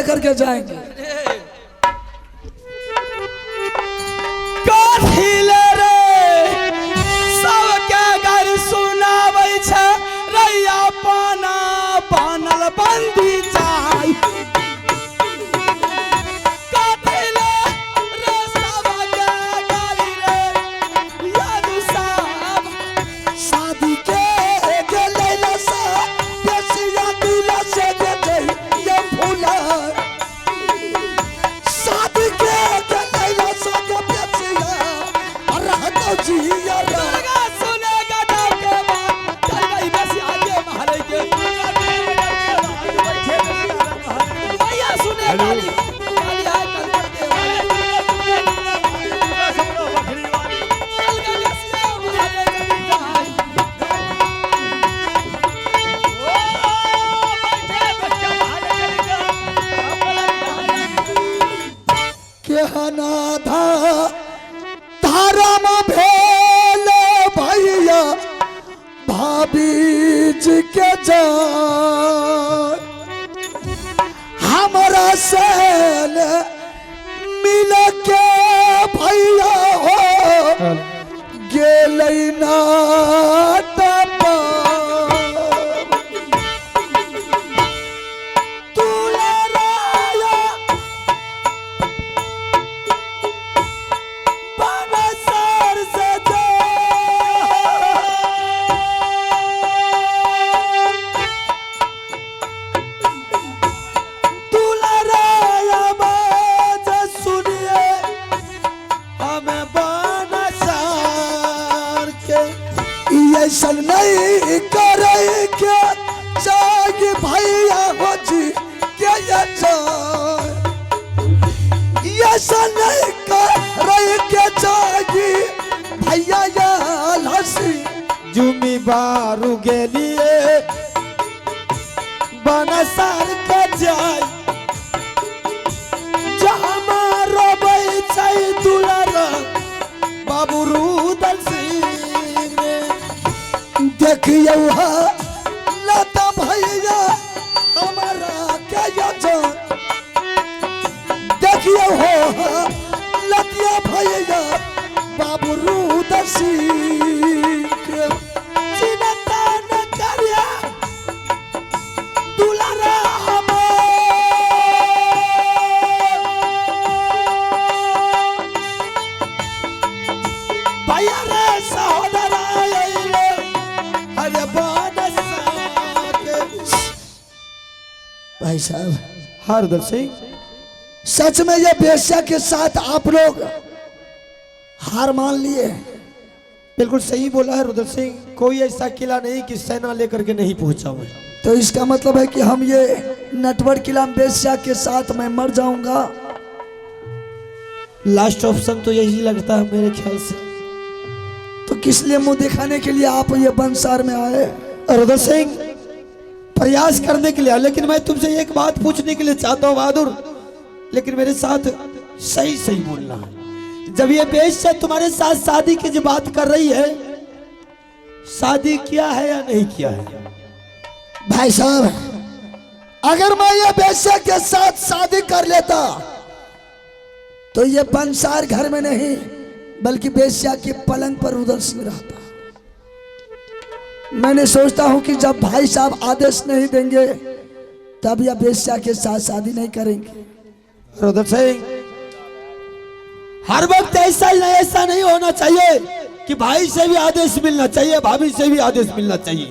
लेकर के जाएंगे। कथिले रे सबके गारि सुनाबै छै रैया पाना बनल बंदी जाय। कथिले रे सबके गारि रे यादू साहब शादी के गेलै से बेसिया दिल से जे ये फूला शादी के गेलै से के बेसिया रहत जिया सुनेगा सुनेगा दाव के बात चल गई बेसी आगे महले के भैया सुने गाली गाली है कल कर दे चल गई बेसी महले चली जाए। केहना धा धर्म भेल भैया भाभी जी के जान हमरा से मिल के भैया हो गेलै ना तुलराया बनसर से दुलराया बाज सुनिए हमें बनसर के ऐसन नहीं करे के जाग भैया हो जी के ये जाग ऐसन नहीं करे के जागी भैया या हंसी जुमी बारू गेलिए बनसर के जाय जहाँ रोबै छै दुलर बाबू रुदल सिंह रे। देखियौ हा लता भैया हमारा के ये जान देखियौ हो हा लतिया भैया बाबू रुदसी के चिन्ता न करिया दुलारा हमार। भैया रे सहोदरा अइले, अरे बनसा के। भाई साहब हरदल सिंह सच में ये बेश्या के साथ आप लोग हार मान लिए। बिल्कुल सही बोला है रुद्र सिंह, कोई ऐसा किला नहीं कि सेना लेकर के नहीं पहुंचा हुआ। तो इसका मतलब है कि हम ये नटवर किला में बेश्या के साथ मैं मर जाऊंगा। लास्ट ऑप्शन तो यही लगता है मेरे ख्याल से। तो किस लिए मुंह दिखाने के लिए आप ये बंसार में आए? रुद्र सिंह प्रयास करने के लिए, लेकिन मैं तुमसे एक बात पूछने के लिए चाहता हूं बहादुर, लेकिन मेरे साथ सही सही बोलना है। जब ये बेश्या तुम्हारे साथ शादी की जो बात कर रही है, शादी किया है या नहीं किया है? भाई साहब अगर मैं ये बेश्या के साथ शादी कर लेता तो ये बंसार घर में नहीं बल्कि बेश्या के पलंग पर रुदल सिंह रहता। मैंने सोचता हूं कि जब भाई साहब आदेश नहीं देंगे तब यह बेश्या के साथ शादी नहीं करेंगे। रुद्र सिंह हर वक्त ऐसा ही नहीं, ऐसा नहीं होना चाहिए कि भाई से भी आदेश मिलना चाहिए, भाभी से भी आदेश मिलना चाहिए।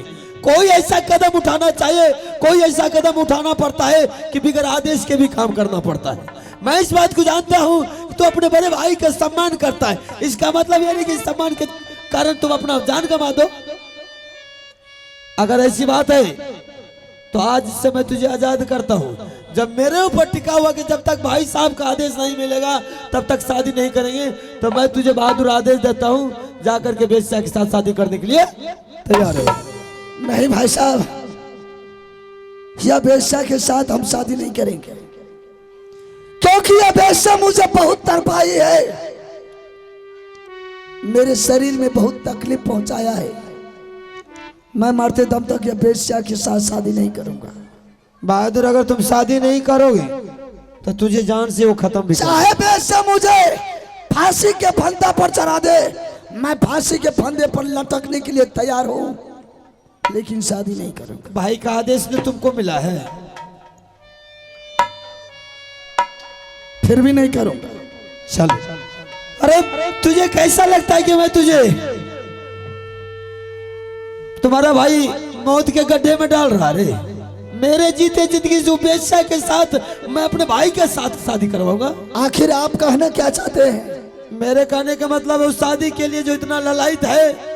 कोई ऐसा कदम उठाना चाहिए, कोई ऐसा कदम उठाना पड़ता है कि बिगर आदेश के भी काम करना पड़ता है। मैं इस बात को जानता हूं कि तू अपने बड़े भाई का सम्मान करता है, इसका मतलब यह नहीं कि सम्मान के कारण तुम अपना जान गंवा दो। अगर ऐसी बात है तो आज से मैं तुझे आजाद करता हूं। जब मेरे ऊपर टिका हुआ कि जब तक भाई साहब का आदेश नहीं मिलेगा तब तक शादी नहीं करेंगे, तो मैं तुझे बहादुर आदेश देता हूं, जाकर के बेश्या के साथ शादी करने के लिए तैयार हो। नहीं भाई साहब, यह बेश्या के साथ हम शादी नहीं करेंगे, क्योंकि यह बेश्या मुझे बहुत तड़पाई है, मेरे शरीर में बहुत तकलीफ पहुंचाया है। मैं मरते दम तक यह बेश्या के साथ शादी नहीं करूंगा। बहादुर अगर तुम शादी नहीं करोगे तो तुझे जान से वो खत्म भी कर। चाहे बेशक मुझे फांसी के फंदा पर चढ़ा दे, मैं फांसी के फंदे पर लटकने के लिए तैयार हूं, लेकिन शादी नहीं करूंगा। भाई का आदेश भी तुमको मिला है। फिर भी नहीं करूंगा। चल, अरे तुझे कैसा लगता है कि मैं तुझे, तुम्हारा भाई मौत के गड्ढे में डाल रहा रे? मेरे जीते जिंदगी से उपेक्षा के साथ मैं अपने भाई के साथ शादी करवाऊंगा? आखिर आप कहना क्या चाहते हैं? मेरे कहने का मतलब है उस शादी के लिए जो इतना ललायत है,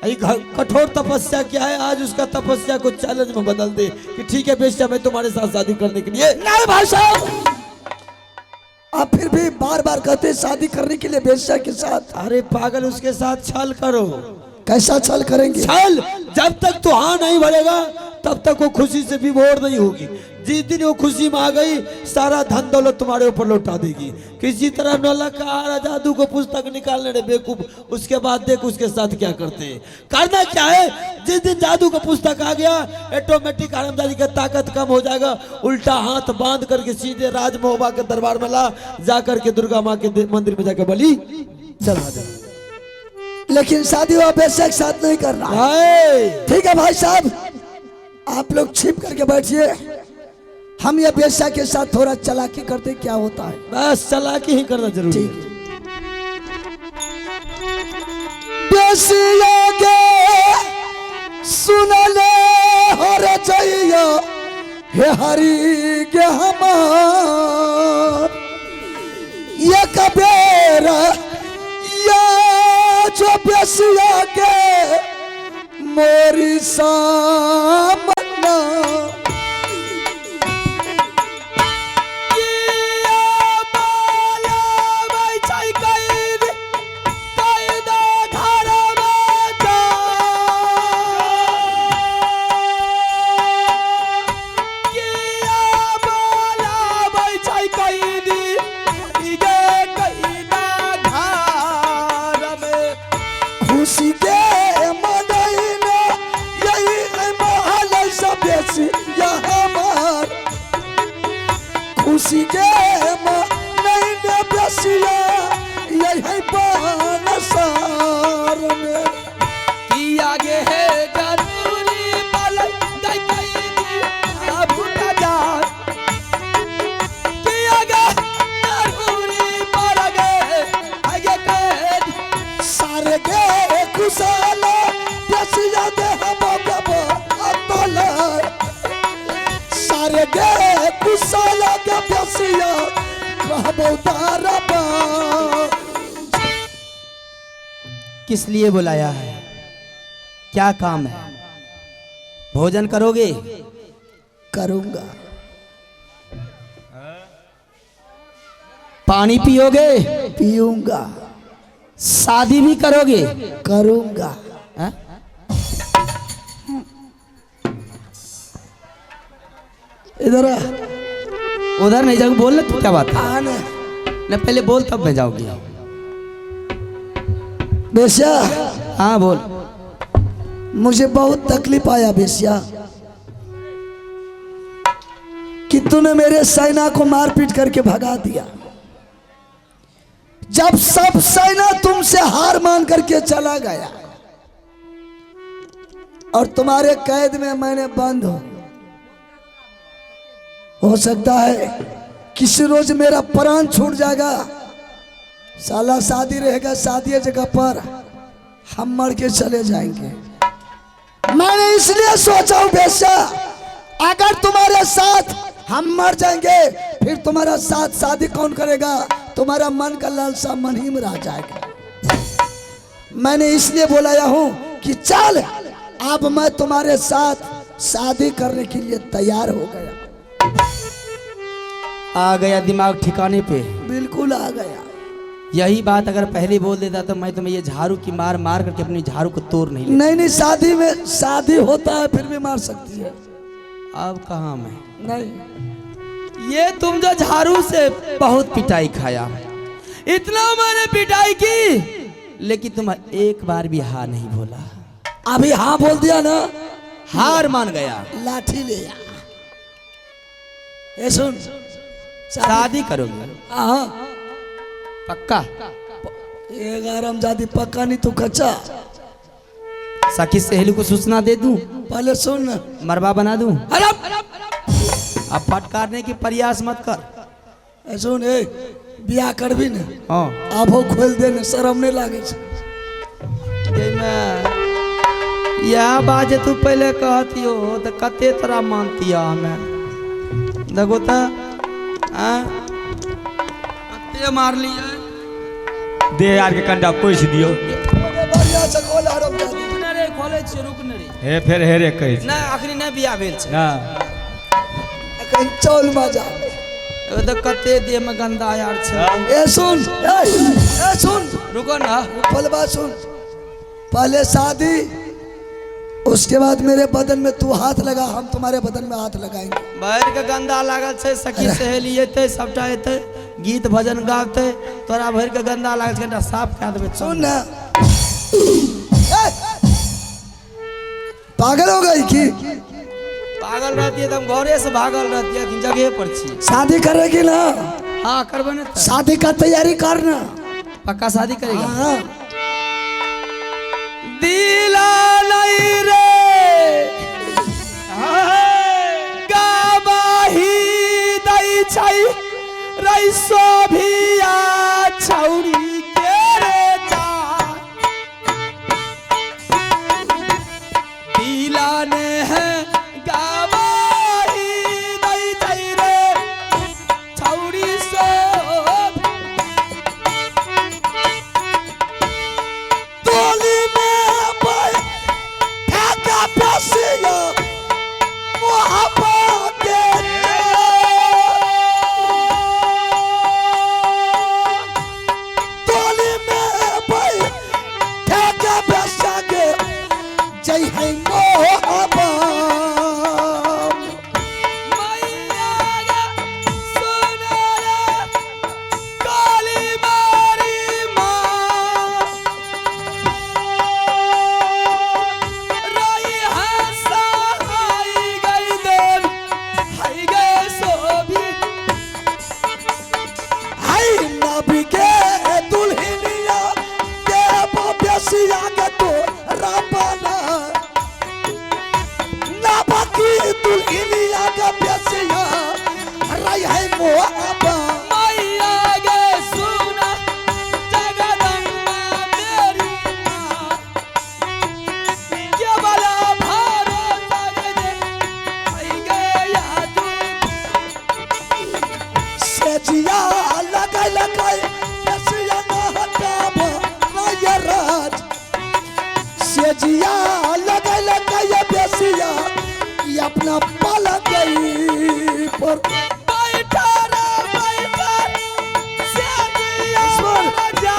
एक कठोर तपस्या किया है, आज उसका तपस्या को चैलेंज में बदल दे कि ठीक है बेश्या, मैं तुम्हारे साथ शादी करने के लिए। नहीं भाई साहब, आप फिर भी बार बार कहते हैं शादी करने के लिए बेश्या के साथ। अरे पागल, उसके साथ छल करो। कैसा छल करेंगे? छल, जब तक तू हाँ नहीं भरेगा तब तक वो खुशी से विभोर नहीं होगी। जिस दिन वो खुशी में आ गई, सारा धन दौलत तुम्हारे ऊपर लौटा देगी। किसी तरह नौलख का हारा जादू को पुस्तक निकालने रे बेवकूफ, उसके बाद देख उसके साथ क्या करते हैं। करना क्या है, जिस दिन जादू का पुस्तक आ गया, ऑटोमेटिक हरामजादी का ताकत कम हो जाएगा। उल्टा हाथ बांध करके सीधे राजमहोबा के दरबार में ला, जा करके दुर्गा माँ के मंदिर में जाकर बलि चढ़ा दे। लेकिन शादी वो बेश्या के साथ नहीं करना। हाय। ठीक है भाई साहब, आप लोग छिप करके बैठिए, हम ये बेश्या के साथ थोड़ा चालाकी करते क्या होता है। बस चालाकी ही करना जरूरी ठीक है। है। बेसिया के सुन ले हर जइया हे हरि के हमार, ये कबेरा या जो बेसिया के मोरी सामना। खुशी के मनैना यही महल सब बेसी हमार, खुशी के मनैना बेसिया यही बनसार में। सारे के कुशाला बेसिया दे हम गब अतला, सारे के कुशाला के बेसिया कहबो तारबा। किस लिए बुलाया है, क्या काम है? भोजन करोगे? करूंगा। पानी पियोगे? पीऊंगा। शादी भी करोगे? करूंगा। हाँ? इधर आ। उधर नहीं जाऊंगी, बोल ना तू, क्या बात है? आने ना पहले बोल तब मैं जाऊंगी। बेश्या। हाँ बोल। मुझे बहुत तकलीफ आया बेश्या कि तूने मेरे सेना को मारपीट करके भगा दिया। जब सब सेना तुमसे हार मान करके चला गया और तुम्हारे कैद में मैंने बंद हो सकता है किसी रोज मेरा प्राण छूट जाएगा। साला शादी रहेगा, शादी जगह पर हम मर के चले जाएंगे। मैंने इसलिए सोचा हूं बेश्या, अगर तुम्हारे साथ हम मर जाएंगे फिर तुम्हारा साथ शादी कौन करेगा? तुम्हारा मन का लालसा मन ही में रह जाएगा। मैंने इसलिए बुलाया हूं कि चल, अब मैं तुम्हारे साथ शादी करने के लिए तैयार हो गया। आ गया दिमाग ठिकाने पे? बिल्कुल आ गया। यही बात अगर पहले बोल देता तो मैं तुम्हें ये झाड़ू की मार मार करके अपनी झाड़ू को तोड़ नहीं लेता। नहीं नहीं, शादी में शादी होता है फिर भी मार सकती है। अब कहाँ मैं? नहीं, ये तुम जो झाड़ू से बहुत पिटाई खाया, इतना मैंने पिटाई की, लेकिन तुम एक बार भी हाँ नहीं बोला। अभी हाँ बोल दिया ना, हार मान गया। लाठी ले आ। ए सुन, शादी करोगे? हाँ। पक्का? एक हरामजादी, पक्का नहीं तू कच्चा। सखी सहेली को सूचना दे दूं? पहले सुन। मरबा बना दूं? अरे अब फटकारने की प्रयास मत कर। ए, सुन, ए बियाह करबी ने? हाँ। आबो खोल दे ने, शरम नहीं लागे छे। यह बात जे तू पहले कहतियो तो कते तोरा मानतिया हमें। देखो तो कते मार लिया। दे यार के कंडा पोछि दियो। बढ़िया से खोल हरामजादी। रुक ने रे, खोले छियै, रुक ने रे। हे फेर हे रे कहै छै। नहि, अखनी नहि बियाह भेल छै। ना। कहीं चौल मजा। ओ तऽ कते देह में गंदा यार छै। ए सुन, ए, ए सुन। रुको ना। पहले बात सुन, पहले शादी, उसके बाद मेरे बदन में तू हाथ लगा, हम तुम्हारे बदन में हाथ लगाएंगे। भरि के गंदा लागल छै। सखी सहेली एतै, सबटा एतै, गीत भजन गाबतै, तोरा भरि के गंदा लागल छै, कनिटा साफ कए देबै। सुन ना, ए, पागल हो गई की? पागल रहतियै तऽ हम घरे से भागल रहतियै, अखन जगहे पर छी। शादी करेगी ना? हाँ, करबै ने तऽ। शादी का तैयारी करना। पक्का शादी करेगा? हाँ। दिला नहीं रे गवाही दै छै रै सोभिया छौरी के रे जा दिला ने है गवाही दै छै रे छौरी सो टोली में फेंका पेशिया मोहब्बत के। टोली में फेंका पेशिया के जय है मोहब्बत। मैया गे सुन रे काली मारी माँ रही हंसा आई गई देव हाई गए सोभी। हाय नबी के दुल्हनिया के बेसिया के तो रापाना नबी की दुल्हनिया के बेसिया रही है मोहब्बत। मैया गे सुन जगदम्बा मेरी माँ केवल भरोसा गे हाई गया तू। सेजिया लगाय लगाय बेसिया न हटाब राय राज। सेजिया लगाय लगाय बेसिया ये अपना पलंग गई पर। बैठा रे बैठा सेजिया पर जा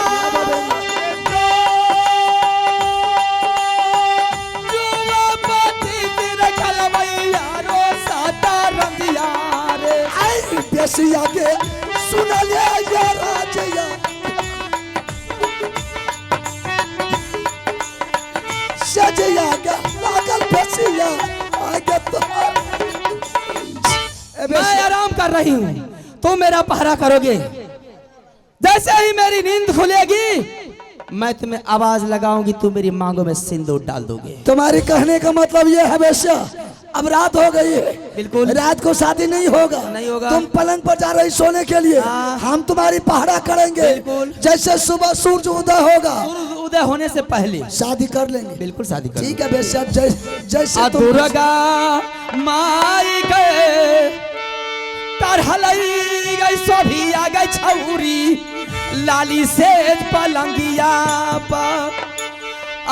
जुआ पति रखल भैया रो साता रंगिया रे। आई बेसिया के सुनले ये राजया सेजिया के लागल बेसिया आगे तो ए मैं बेसिया। आराम कर रही हूँ, तुम मेरा पहरा करोगे। जैसे ही मेरी नींद खुलेगी मैं तुम्हें आवाज लगाऊंगी, तुम मेरी मांगों में सिंदूर डाल दोगे। तुम्हारी कहने का मतलब ये है बेसिया, अब रात हो गई है। बिल्कुल। रात को शादी नहीं होगा। नहीं होगा। तुम पलंग पर जा रही सोने के लिए, हाँ। हम तुम्हारी पहरा करेंगे। बिल्कुल। जैसे सुबह सूरज उदय होगा, सूरज उदय होने से पहले शादी कर लेंगे। बिल्कुल शादी कर। ठीक है बेसिया, जैसे तुम दुर्गा माई गए तरहलई गई सोभिया गई छौरी लाली से पलंगिया पर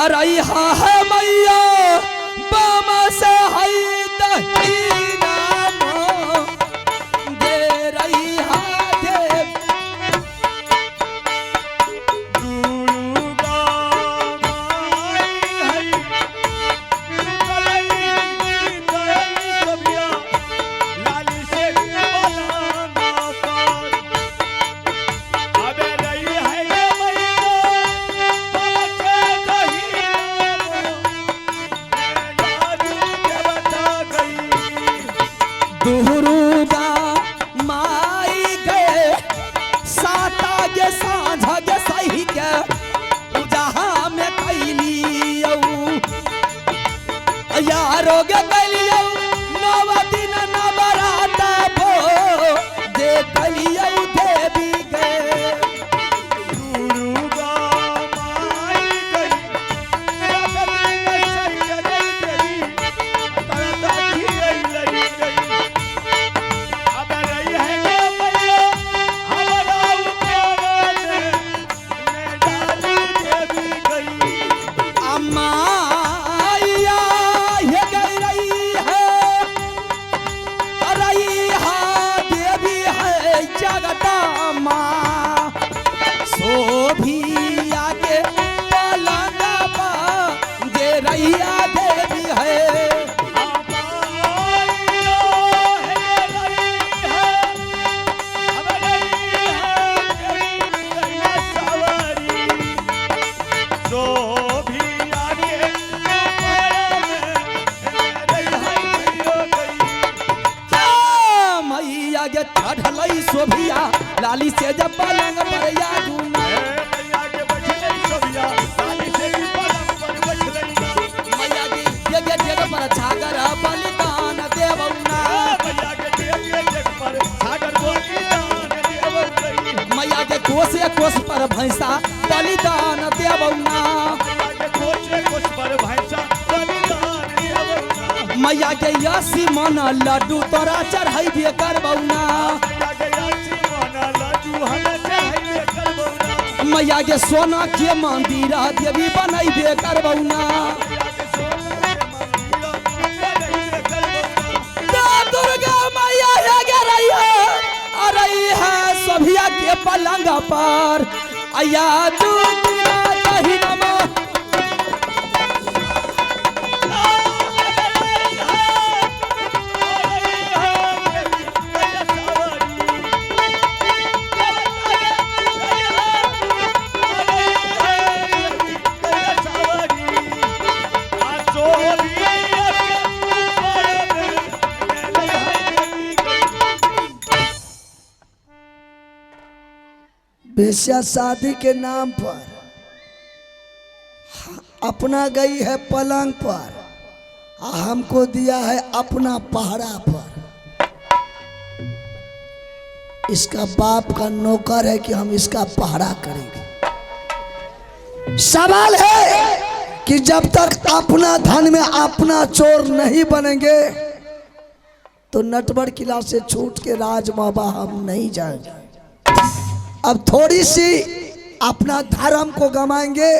अरे हा है मैया बामा से हई दही नाम दे रही हा देव। दुर्गा माई है कलई दयल सभिया लाली से पलंग पर अबे रही है रे मैया बचे दही नाम राजू के बता गई। गे साँझ गे सही के पूजा में कैलियौ यारो गे कैलियौ नव दिन नवरात भो जे कैलियौ देवी गे। दुर्गा माई गई सात दिन सही गई देवी तरता खियई गई। अब रही है गे मैया हमारा ऊपर में डालू देवी गई। अम्मा आइया ये गई रही है रही है देवी है जगदम्बा शोभिया के पलंग पर जे रैया देवी है। हाँ, मैया के चढ़लई शोभिया लाली से जब पलंग पर या झूमा। मैया के जग जग पर छागर बलिदान देवौना। मैया के कोसे कोस पर भैंसा बलिदान देवौना। मैया के यसी मन लड्डू तोरा चढ़ैबे करबौना। मैया के सोना के मंदिर देवी बनैबे करबौना। दुर्गा मैया हे गे रही है रही है सोभिया के पलंग पर अया दुर्गा कही नमा। बेश्या शादी के नाम पर अपना गई है पलंग पर आ हमको दिया है अपना पहरा पर। इसका बाप का नौकर है कि हम इसका पहरा करेंगे। सवाल है कि जब तक अपना धन में अपना चोर नहीं बनेंगे तो नटवर किला से छूट के राजमहबा हम नहीं जाएंगे। अब थोड़ी सी अपना धर्म को गमाएंगे,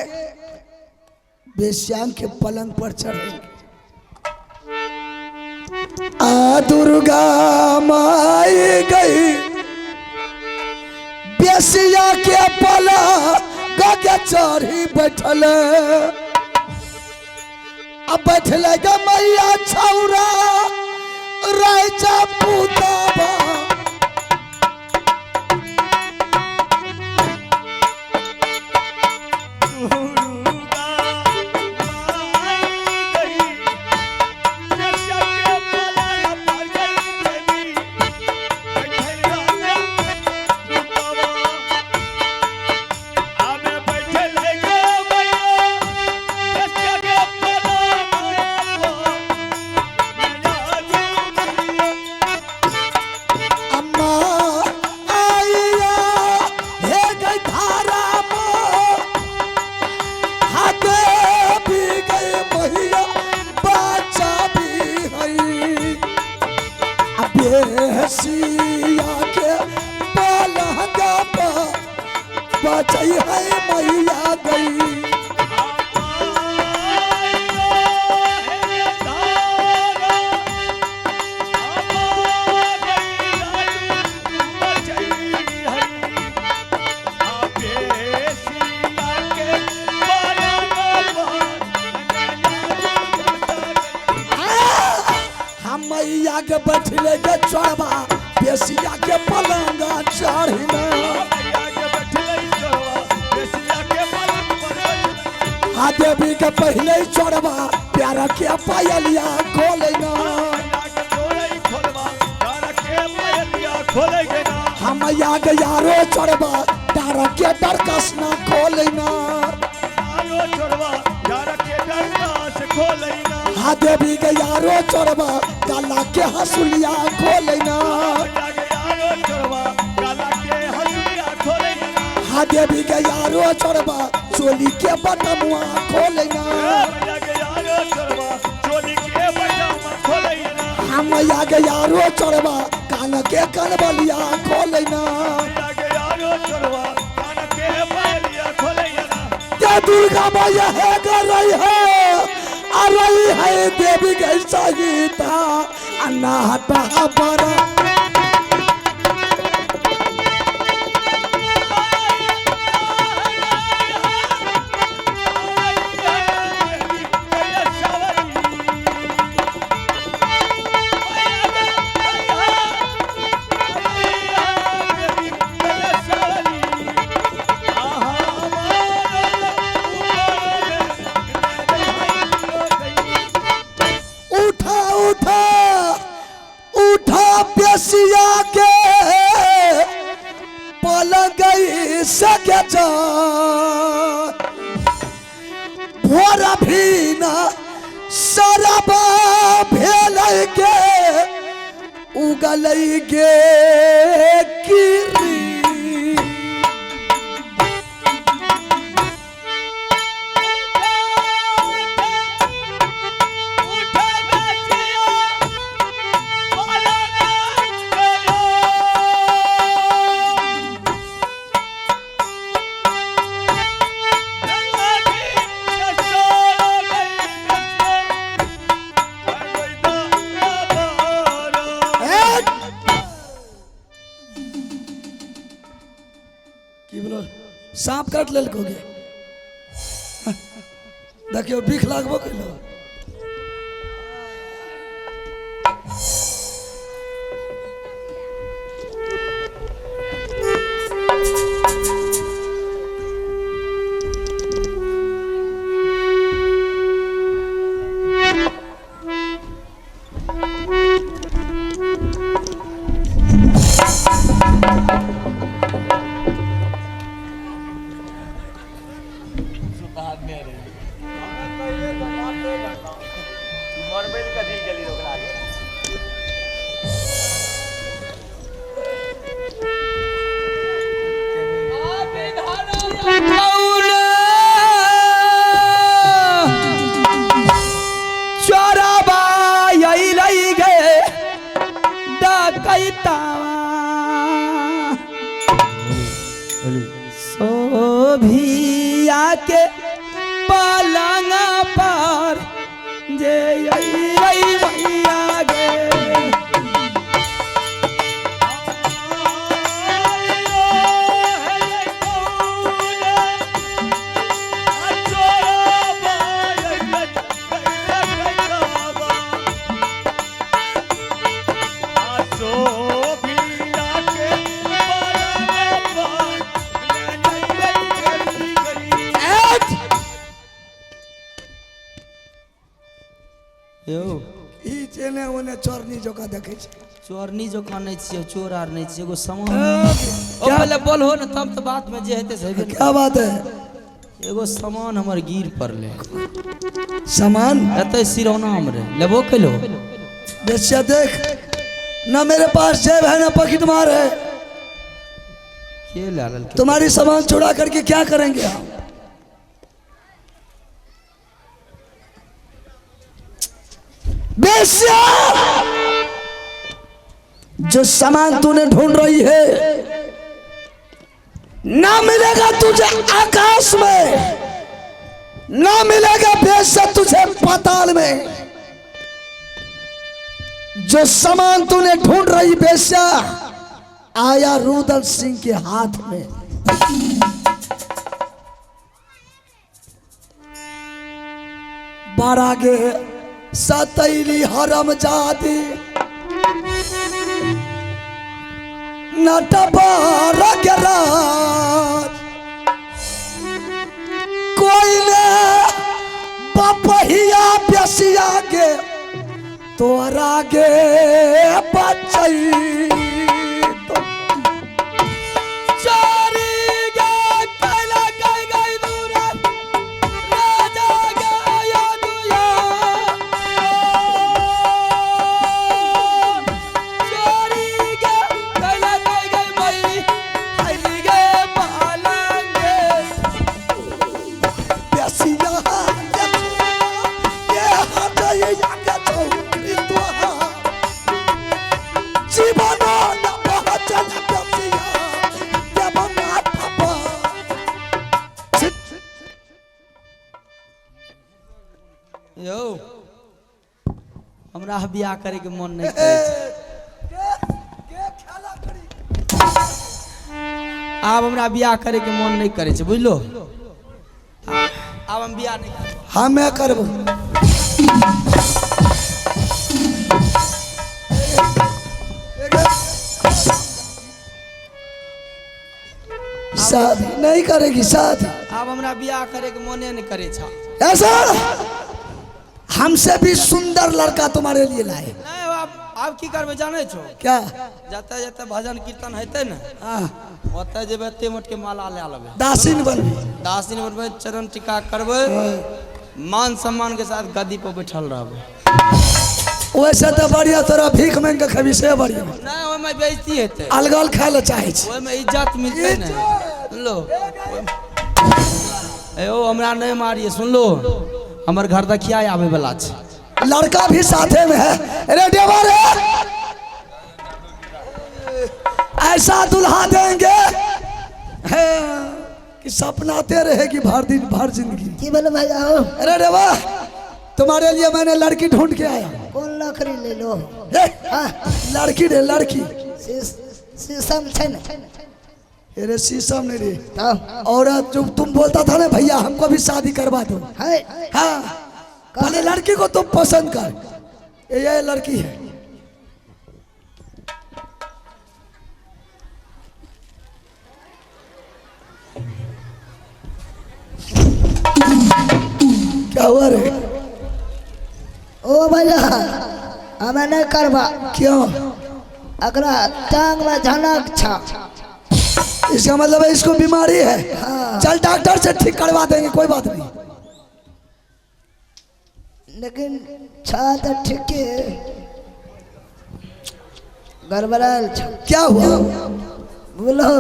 बेश्याम के पलंग पर चढ़ेंगे। आ दुर्गा माई गई बेसिया के पलंग के चढ़ी बैठल। अब बैठल गे मैया छौरा राजा पुताबा। अम्मा आइया हे गई धारा मो हाथे भी गई मैया बच्चा भी हई। बेसिया के पलंग पर बचई है मैया गई। हम मैया के बैठले के चढ़बा बेसिया के पलंग चढ़िना। आ देवी के पहले ही चढ़बा प्यारा के पायलिया खोलेना। हम मैया के यारो चढ़बा झारा के डर कसना खोलैना। यारो चोरवा झारा के डर कस खोलैना। हा देवी के यारो चोरवा काला के हंसुलिया खोलैना। यारो चोरवा काला के हंसुलिया खोलैना। हा देवी के यारो चोरवा चोली के बटमुआ खोलैना। यारो चोरवा चोली के बटमुआ खोलैना। हम मैया के यारो चोरवा कान के कनबलिया खोलैना। यारो चोरवा कान के बलिया खोलैना। ते दुर्गा मैया है कर रही है आ रही है देवी के सहिता अन्ना हटा पर। बेसिया के पलंग सके जा भोर भी ना सरबा भेल के उगल गे किरी। सांप काट लेलको गे, देखियो बिख लागबो कैलो। सोभिया के पलंग पर जे भैया गे। चोरनी जोका देखे छी, चोरनी जोका नहीं छियै, चोर आर नहीं छियै, एगो सामान ओ पहले बोल हो न तब तो बात में जे हेतै से हेबे। क्या बात है? एगो सामान हमर गिर पड़ले। सामान एतै सिरौना हमरे लेबो कैलो। बेसिया देख ना मेरे पास जेब है ना पॉकेट मार है, के लाल तुम्हारी सामान छुड़ा करके क्या करेंगे हम? बेसिया जो सामान तूने ढूंढ रही है ना मिलेगा तुझे आकाश में, ना मिलेगा बेसिया तुझे पाताल में। जो सामान तूने ढूंढ रही बेसिया आया रुदल सिंह के हाथ में। बारा गे सतैली हरम जादी नटबार कोई ने बपहिया बेसिया गे तोरा गे बचई चारी गे हमरा बियाह करे के मन नहीं करे छै। आब हमरा बियाह करे के मन नहीं करे छै, बुझलो? आब हम बियाह नहीं करब। हमे करबो। शादी नहीं करेगी शादी। आब हमरा बियाह करे के मोने नहीं करे छा। ऐसा हमसे भी सुंदर लड़का तुम्हारे लिए लाए। नहीं, आब की करबे जाने छो? क्या? जतऽ जतऽ भजन कीर्तन हेतै ने, हाँ। ओतऽ जेबै, एते मोट के माला लए लेबै। दासीन बनबी। दासीन बनबै, चरण टीका करबै, मान सम्मान के साथ गद्दी पर बैठल रहबै। वैसे तो बढ़िया तोरा भीख मांग के खेबी से बढ़िया। नहीं, ओहिमे बेइज्जती हेतै। अलगल खाय ले चाहे छी। ओहिमे इज्जत मिलतै ने। सुनलो? ए ओ हमरा नहीं मारिए, सुनलो? हमर घर दखिया आबै वाला छै। लड़का भी साथे में है। अरे देवर है, ऐसा दुल्हा देंगे है कि सपनाते रहेगी भर दिन भर जिंदगी। की बोले भाई आओ? अरे देवा, तुम्हारे लिए मैंने लड़की ढूंढ के आया। कौन लकड़ी ले लो? ए, हाँ। लड़की रे लड़की। शीशम छै ने? अरे शीशम नहीं रे। तब? औरत जो तुम बोलता था ना भैया हमको भी शादी करवा दो। है। हाँ, पहले लड़की को तुम पसंद कर। ये लड़की है। क्या हुआ रे? ओ भैया, हमें नहीं करबा। क्यों? अगला टांग में झनक छा। इसका मतलब है इसको बीमारी है। हाँ। चल डॉक्टर से ठीक करवा देंगे, कोई बात नहीं। लेकिन छा तो ठीक है, गड़बड़ायल छा। क्या हुआ? बोलो,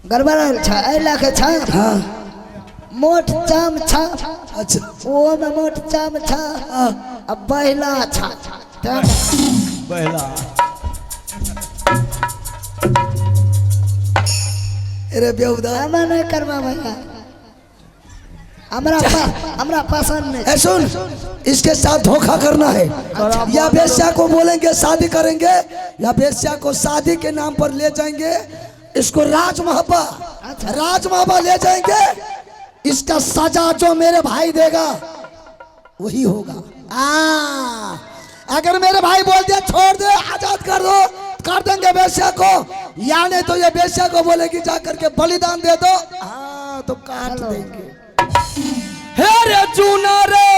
गड़बड़ायल छा, एहि लए के छा। हाँ। मोट चाम छा। अच्छा। ओहो में मोट चाम छा। हाँ। आ बहिला छा। बहिला। अरे बेहुदा। हमें नहीं करवा भैया, हमरा पसंद नहीं। ए सुन, इसके साथ धोखा करना है। अच्छा। या बेश्या को बोलेंगे शादी करेंगे, या बेश्या को शादी के नाम पर ले जाएंगे, इसको राजमहबा, अच्छा। राजमहबा ले जाएंगे। इसका सजा जो मेरे भाई देगा वही होगा। अगर मेरे भाई बोल दिया छोड़ दे, आजाद कर दो, कर देंगे बेश्या को। या नहीं तो ये बेश्या को बोलेगी जा करके बलिदान दे दो, हाँ तो काट देंगे। हे रे चूना रे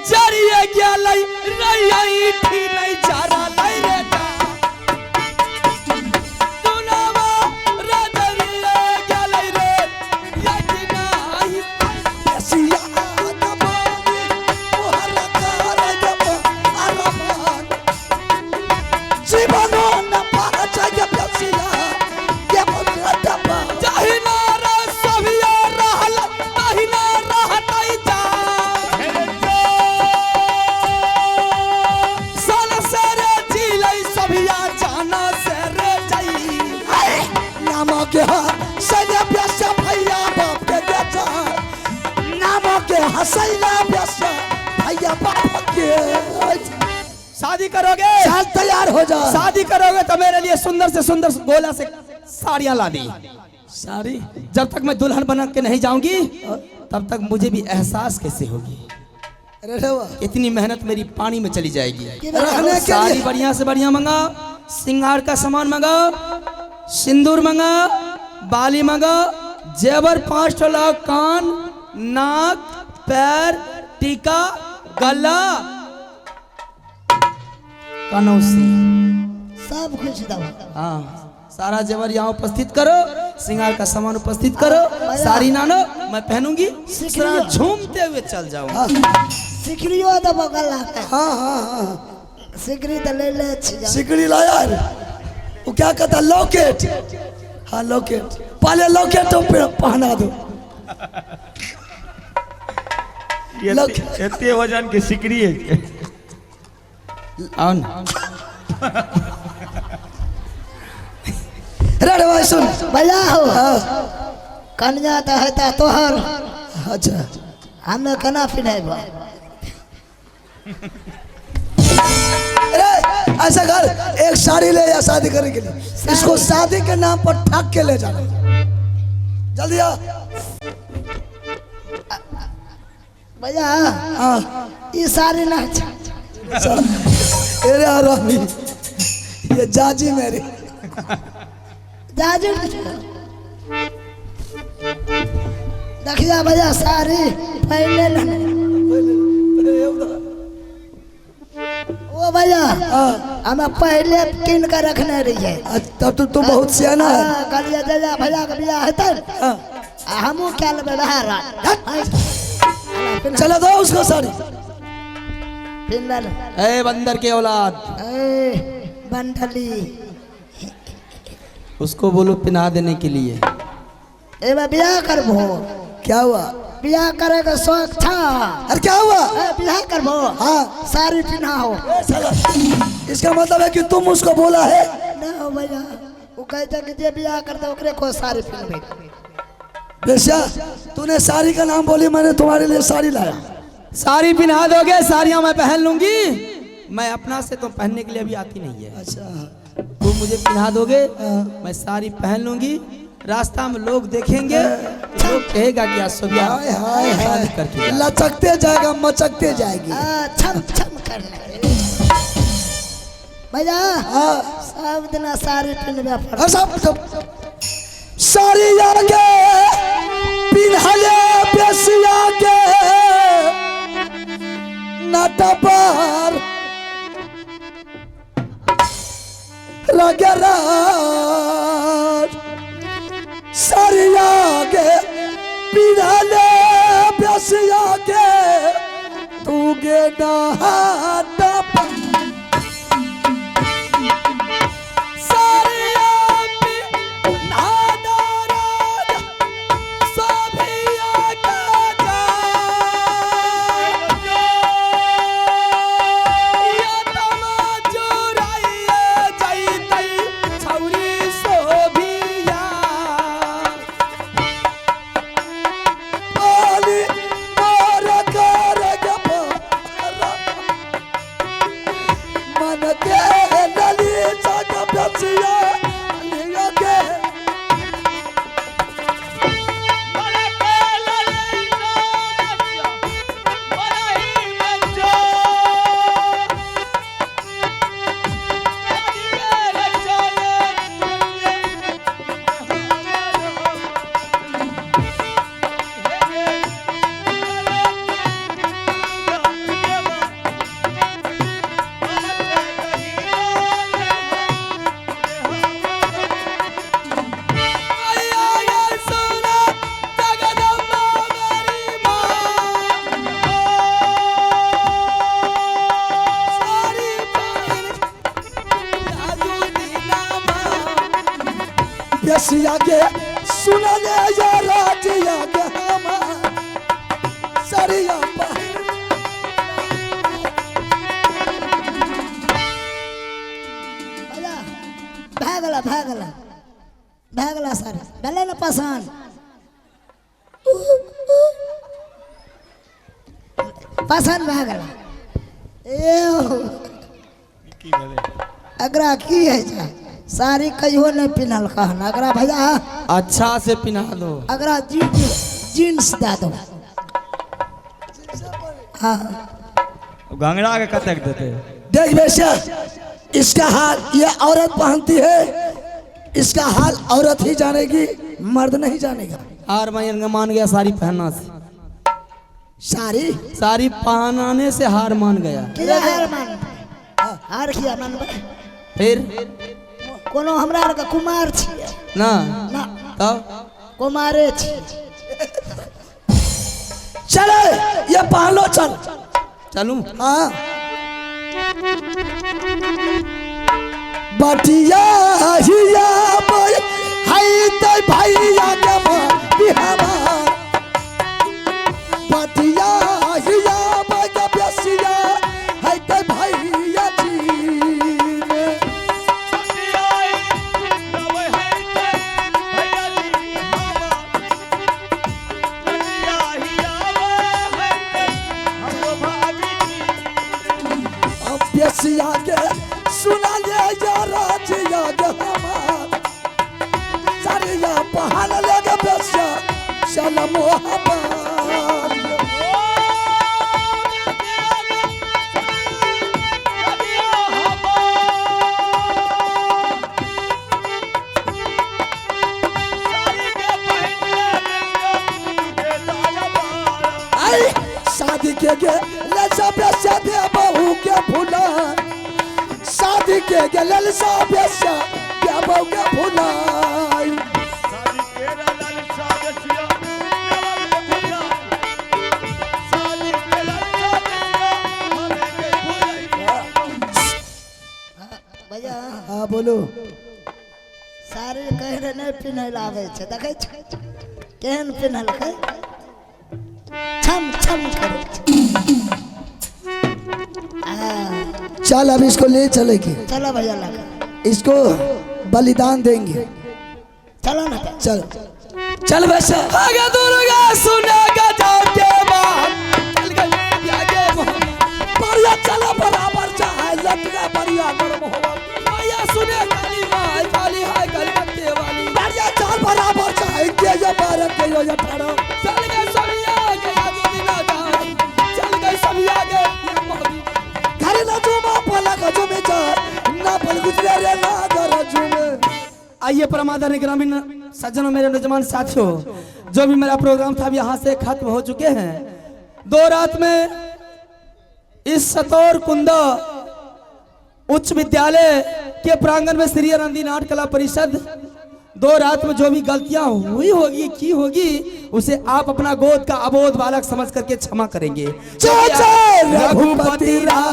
जरिए गेलै रैया ईठी नहीं जरा लै रे जा। चूनावा रे जरिए गेलै रे यठी नहीं। बेसिया दबानी, मोहर कर जब अरमान। जीवनो न पाचा जब बेसिया, के मोहर दबा। जहिना रे सभिया रहल तहिना रहतै जा। सन से रे जिलै सभिया जाना से रे जई। नाम के हसैला बेसिया भैया बाप के बेटा। नाम के हसैला बेसिया भैया बाप के। शादी करोगे? चल तैयार हो जा। शादी करोगे तो मेरे लिए सुंदर से सुंदर गोला से साड़ियां ला दी। साड़ी? जब तक मैं दुल्हन बन के नहीं जाऊंगी तब तक मुझे भी एहसास कैसे होगी? अरे वाह। इतनी मेहनत मेरी पानी में चली जाएगी। रहने के साड़ी लिए। बढ़िया से बढ़िया मंगा, सिंगार का सामान मंगा, सिंदूर मंगा, बाली मंगा, जेवर 5 ठो लाओ, कान नाक पैर टीका गला कनौसी सब कुछ दो। हाँ, सारा जेवर यहाँ उपस्थित करो, सिंगार का सामान उपस्थित करो, साड़ी नानो मैं पहनूंगी, सारा झूमते हुए चल जाऊंगी। सिकरियो दबो गला के। हाँ, हाँ, हाँ। सिकरी तो ले ले छी जा। सिकरी लाया रे। वो क्या कहता लॉकेट। हाँ लॉकेट, पहले लॉकेट तो पहना दो। एते वजन के सिकरी है। आओ ना। अरे भाई सुन। भैया हो। हाँ। कन्या तो है ता तोहर। अच्छा। हमें कना पिन्हेबो? ऐसा कर, एक साड़ी ले जा शादी करने के लिए। इसको शादी के नाम पर ठग के ले जाना। जल्दी आ। भैया, हाँ। ई साड़ी ना छै। अरे आरामी, ये जाजी मेरी। जाजिम देखिया भैया, साड़ी पहले ना ओ भैया, हमें पहले कीन के रखने रहिए। अच्छा, तब तो तू बहुत सियाना है। हाँ, कहलिए जहिया भैया के बियाह हेतै हाँ। आ हमहूँ कए लेबै वएह रात। चला दो उसको साड़ी। पिन्ह ले। ए बंदर के औलाद। ए बंडली। उसको बोलो पिन्हा देने के लिए। एबे बियाह करबो। क्या हुआ? बियाह करे के शौक था। अरे क्या हुआ? ए, बियाह करबो। हाँ। साड़ी पिन्हाओ। ए साला, इसका मतलब है कि तुम उसको बोला है? ना हो भैया, वो कहते कि जे बियाह करते ओकरे को साड़ी पिन्हबे। बेश्या, तूने साड़ी का नाम बोली, मैंने तुम्हारे लिए साड़ी लाया। साड़ी पिन्हा दोगे, साड़ियाँ मैं पहन लूंगी। मैं अपना से तो पहनने के लिए अभी आती नहीं है। अच्छा। तुम मुझे पिन्हा दोगे, मैं साड़ी पहन लूंगी। रास्ता में लोग देखेंगे तो लोग कहेगा कि आज सोबिया हाय हाय हाय, शादी करके जा। लचकते जाएगा, मचकते जाएगी। छम छम करने भैया। हाँ। सब दिना साड़ी पिन्हबे पड़त। और सब सब साड़ी आगे पिन्हले बेसिया के नाटा पर रगराज। साड़ी आगे पिन्हले बेसिया के तू गे नाटा पर। पाली मार कर गप मन के नली जग बचिया लिया के। बेसिया के सुन ले या राजिया के हमार सरिया पहिन। भैया भए गेला, भए गेला, भए गेला सर, भेलै ने पसन्द? पसन्द भए गेला। ए अगरा की है छै साड़ी कहियो नहि पिन्हल कहन अगरा भैया। अच्छा से पिन्हा दो। अगरा जीन्स जीन्स दए दो। हाँ। गंगड़ा के कतेक देते? देख बेसिया, इसका हाल ये औरत पहनती है, इसका हाल औरत ही जानेगी, मर्द नहीं जानेगा। हार मैं मान गया साड़ी पहनना से। साड़ी साड़ी पहनाने से हार मान गया। किया हार मान, हार किया मानबै? फिर कोनो हमरा आरके कुमार छियै। ना। ना। तब कुमारे छियै। चले, ये पहन लो, चल। चलूं? हाँ, बटिया हिया बोल हाय ते भैया के बिहावा। बटिया हिया बोल के बेसिया हाय ते भैया जी ने। अब बेसिया के सुन पहन लेगा बेस्या चल मोहब्बत। आई शादी के गे ललसा बेस्या दे बहू के भुला, शादी के गे ललसा बेस्या दे बहू के भुलाई। भैया हाँ बोलो। साड़ी कहि रहे नहि पिन्है लए आबै छै, देखै छै केहन पिन्हलकै, छम छम करै छै। चल अब इसको ले चलेंगे। चलो भैया लगा इसको बलिदान देंगे। चलो ना। चल चल वैसे आगे दुर्गा सुनेगा जाके बात चल गई आगे बढ़िया चलो बराबर चाहे लटका बढ़िया गर्म होवा। भैया सुने काली माई काली हाय कलकत्ते वाली बढ़िया चल बराबर चाहे के ये 12 के ये 18। चल गए सभी आगे आगे दिना जाए, चल गए सभी आगे। घर ना जुमा पलक जुमे जाए ना पल गुजरे रे ना घर जुमे। आइए परमादरणीय ग्रामीण सज्जनों, मेरे नौजवान साथियों, जो भी मेरा प्रोग्राम था अब यहाँ से खत्म हो चुके हैं। 2 रात में इस सतौर कुंदा उच्च विद्यालय के प्रांगण में श्री आनंदी नाट्य कला परिषद 2 रात में जो भी गलतियां हुई होगी की होगी उसे आप अपना गोद का अबोध बालक समझ करके क्षमा करेंगे। जय जय रघुपति राघव।